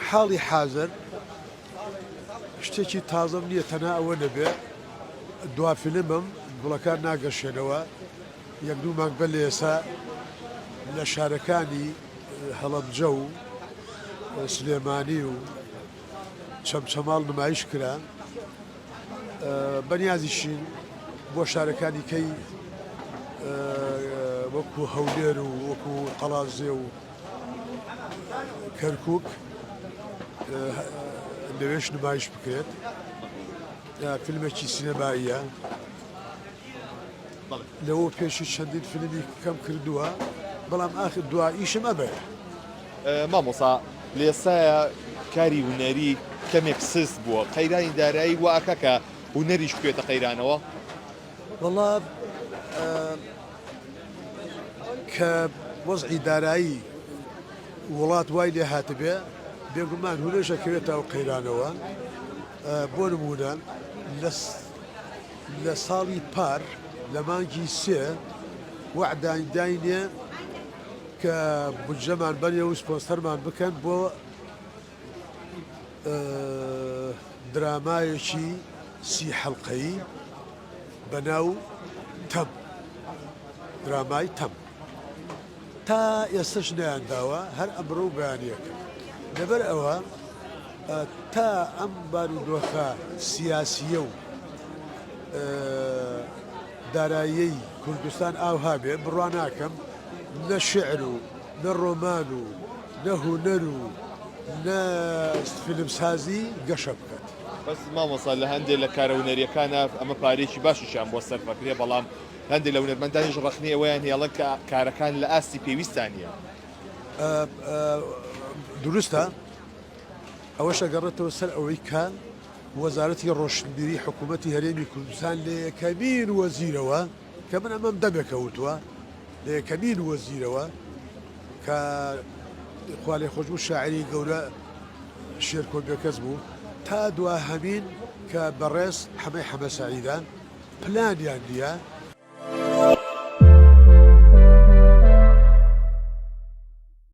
حاڵی حازر شتێکی تازەم نییە تەنها ئەوە نەبێ دوا فیلمم گوڵەکان ناگەشێنەوە یەک دوو مانگ بەر لە ئێستا لە شارەکانی هەڵەبجە و سلێمانی و چەمچەماڵ نمایش کرا بەنیازیشین بۆ شارەکانی کەی وەکو هەولێر و وەکو قەڵازێ و کەرکک لەوێش نمایش بکرێت فیلمێکی سینەماییە لەوە پێشی چەندین فیلمی کەم کردووە بەڵام ئاخر دوا ئیشم ئەبێ. مامۆستا لە ئێستایا کاری هونەری کەمێک سست بووە قەیرانی دارایی وا ئەکا کە هونەریش بکەوێتە قەیرانەوە؟ وەڵا کە وەزعی دارایی وڵات وای لێ هاتبێ بێگومان هونەریش ئەکەوێتە ئەو قەیرانەوە بۆ نموونە لە لە ساڵی پار لە مانگی سێ وەعدان داینێ کە بودجەمان بەنێ و سپۆنسەرمان بکەن بۆ درامایەکی سی حەڵقەیی بە ناو تەم درامای تەم تا ئێستش نەیانداوە هەر ئەمڕۆ و بەیانیەکە لەبەر ئەوە تا ئەم بارودۆخە سیاسییە و داراییەی کوردستان ئاوها بێ بڕوا ناکەم نە شیعر و نە ڕۆمان و نە هونەر و نە فیلمسازی گەشە بکات. بەس مامۆستا لە هەندێ لە کارە هونەریەکانا ئەمە پارەیەکی باشیشیان بۆ سەرف ئەکرێ بەڵام هەندێ لە هونەرمەندانیش ڕەخنەی ئەوەیان هەیە ئەڵێن کە کارەکان لە ئاستی پێویستا نییە. دروستە ئەوەش ئەگەڕێتەوە سەر ئەوەی کە وەزارەتی ڕۆشنبیری حکوومەتی هەرێمی کوردستان لە یەکەمین وەزیرەوە کە من ئەمەم دەمێکە وتووە لە یەکەمین وەزیرەوە کە خوالێخۆشبوو شاعری گەورە شێرکۆ بێکەس بوو تا دواهەمین کە بەڕێز حەمەی حەمە سەعیدە پلانیان نییە.